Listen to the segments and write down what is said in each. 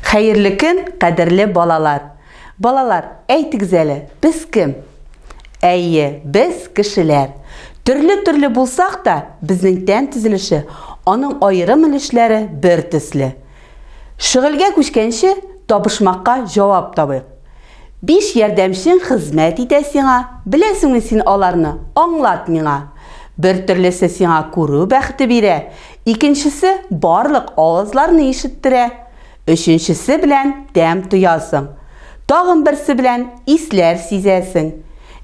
Хәерле көн, кадерле балалар! Балалар, әйтегез әле, без кем? Әйе, без кешеләр. Төрле-төрле булсак та, безнең тән төзелеше, аның аерым өлешләре бер төсле. Шөгыльгә күчкәнче, табышмакка җавап табыйк. Биш ярдәмчең хезмәт итә сиңа, беләсеңме син аларны, аңлат миңа. Бер төрлесе сиңа күрү бәхете бирә, икенчесе барлык авазларны ишеттерә, өченчесе белән тәм тоясың, тагын берсе белән исләр сизәсең.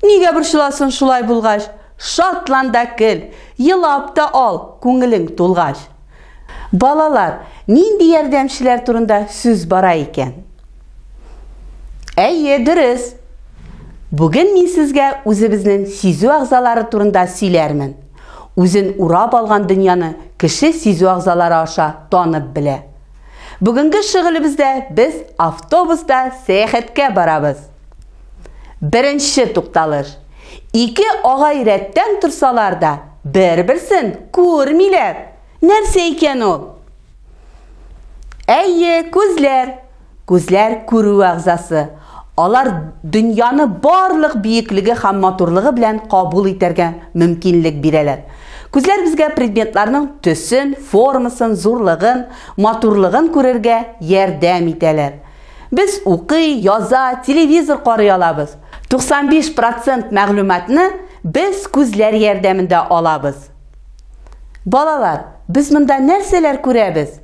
Нигә борчыласың шулай булгач, шатлан да көл, елап та ал, күңелең тулгач. Балалар, нинди ярдәмчеләр турында сүз бара икән? Әйе, дөрес. Бүген мин сезгә үзебезнең сизү әгъзалары турында сөйләрмен. Үзен урап алган дөньяны кеше сизү әгъзалары аша танып белә. Бүгенге шөгылебездә без автобуста сәяхәткә барабыз. Беренче тукталыш. Ике агай рәттән торсалар да, бер-берсен күрмиләр. Нәрсә икән ул? Әйе, күзләр. Күзләр күрү әгъзасы. Алар дөньяны барлык биеклеге һәм матурлыгы белән кабул итәргә мөмкинлек бирәләр. Күзләр безгә предметларның төсен, формасын, зурлыгын, матурлыгын күрергә ярдәм итәләр. Без укый, яза, телевизор карый алабыз. 95 процент мәгълүматны без күзләр ярдәмендә алабыз. Балалар, без монда нәрсәләр күрәбез?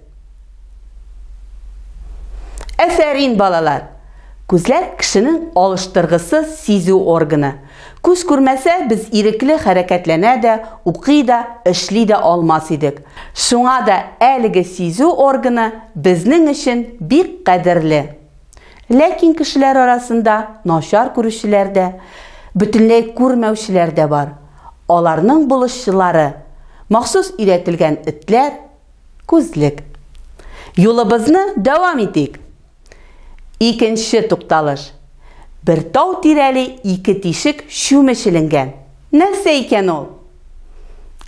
Әфәрин, балалар! Күзләр кешенең алыштыргысыз сизү органы. Күз күрмәсә, без ирекле хәрәкәтләнә дә, укый да, эшли дә алмас идек. Шуңа да әлеге сизү органы безнең өчен бик кадерле. Ләкин кешеләр арасында начар күрүчеләр дә, бөтенләй күрмәүчеләр дә бар. Аларның булышчылары, махсус өйрәтелгән этләр, күзлек. Юлыбызны дәвам итик. Икенче тукталыш. Бер тау тирәли ике тишек чүмеч эленгән. Нәрсә икән ул?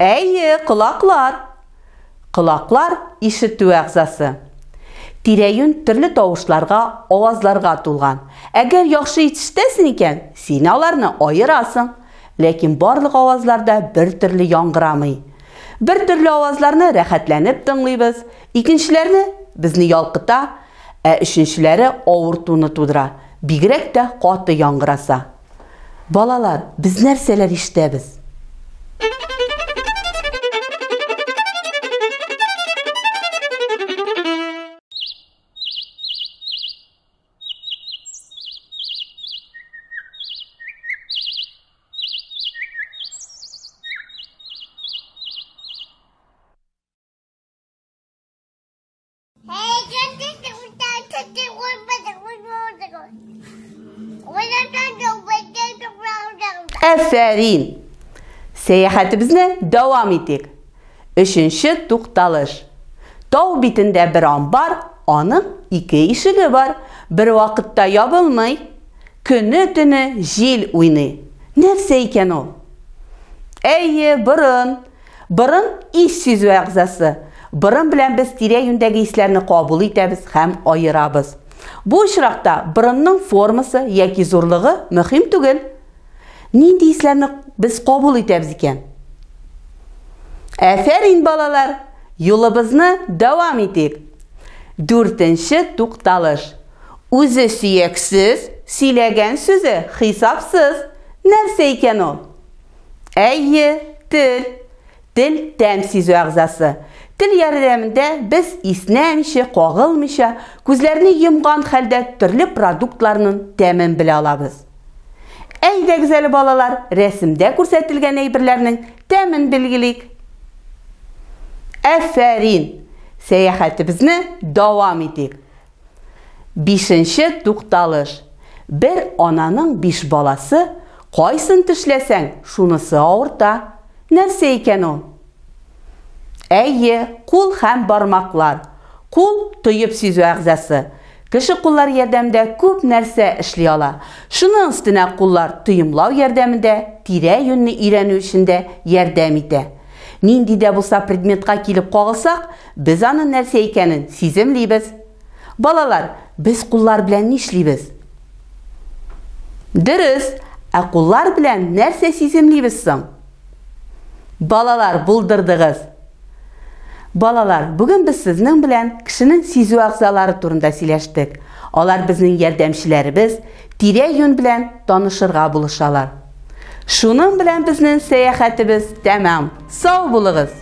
Әйе, колаклар. Колаклар, ишетү әгъзасы. Тирә-юнь төрле тавышларга, авазларга тулган. Әгәр яхшы ишетәсең икән, син аларны аерасың. Ләкин барлык авазлар да бер төрле яңгырамый. Бер төрле авазларны рәхәтләнеп тыңлыйбыз, икенчеләрне безне ялкыта, ә өченчеләре авыртуны тудыра, бигрәк тә каты яңгыраса. Балалар, без нәрсәләр ишетәбез? Әфәрин! Сәяхәтебезне дәвам итик. Өченче тукталыш. Тау битендә бер амбар, аның ике ишеге бар. Бер вакытта ябылмый. Көне-төне җил уйный. Нәрсә икән ул? Әйе, борын. Борын ис сизү әгъзасы. Борын белән без тирә-юньдәге исләрне кабул итәбез һәм аерабыз. Бу очракта борынның формасы яки зурлыгы мөһим түгел. Нинди исләрне без кабул итәбез икән? Әфәрин, балалар! Юлыбызны дәвам итик. Дүртенче тукталыш. Үзе сөяксез, сөйләгән сүзе хисапсыз. Нәрсә икән ул? Әйе, тел. Тел тәм сизү әгъзасы. Тел ярдәмендә без иснәмичә, кагылмыйча, күзләрне йомган хәлдә төрле продуктларның тәмен белә алабыз. Әйдәгез әле, балалар, рәсемдә күрсәтелгән әйберләрнең тәмен билгелик. Әфәрин! Сәяхәтебезне дәвам итик. Бишенче тукталыш. Бер ананың биш баласы, кайсын тешләсәң, шунысы авырта. Нәрсә икән ул? Әйе, кул һәм бармаклар. Кул, тоеп сизү әгъзасы. Кеше куллар ярдәмендә күп нәрсә эшли ала. Шуның өстенә куллар тоемлау ярдәмендә тирә-юньне өйрәнү өчен дә ярдәм итә. Нинди дә булса предметка килеп кагылсак, без аның нәрсә икәнен сиземлибез. Балалар, без куллар белән нишлибез? Дөрес, ә куллар белән нәрсә сиземлибез соң? Балалар, булдырдыгыз! Балалар, бүген без сезнең белән кешенең сизү әгъзалары турында сөйләштек. Алар безнең ярдәмчеләребез, тирә-юнь белән танышырга булышалар. Шуның белән безнең сәяхәтебез тәмам. Сау булыгыз!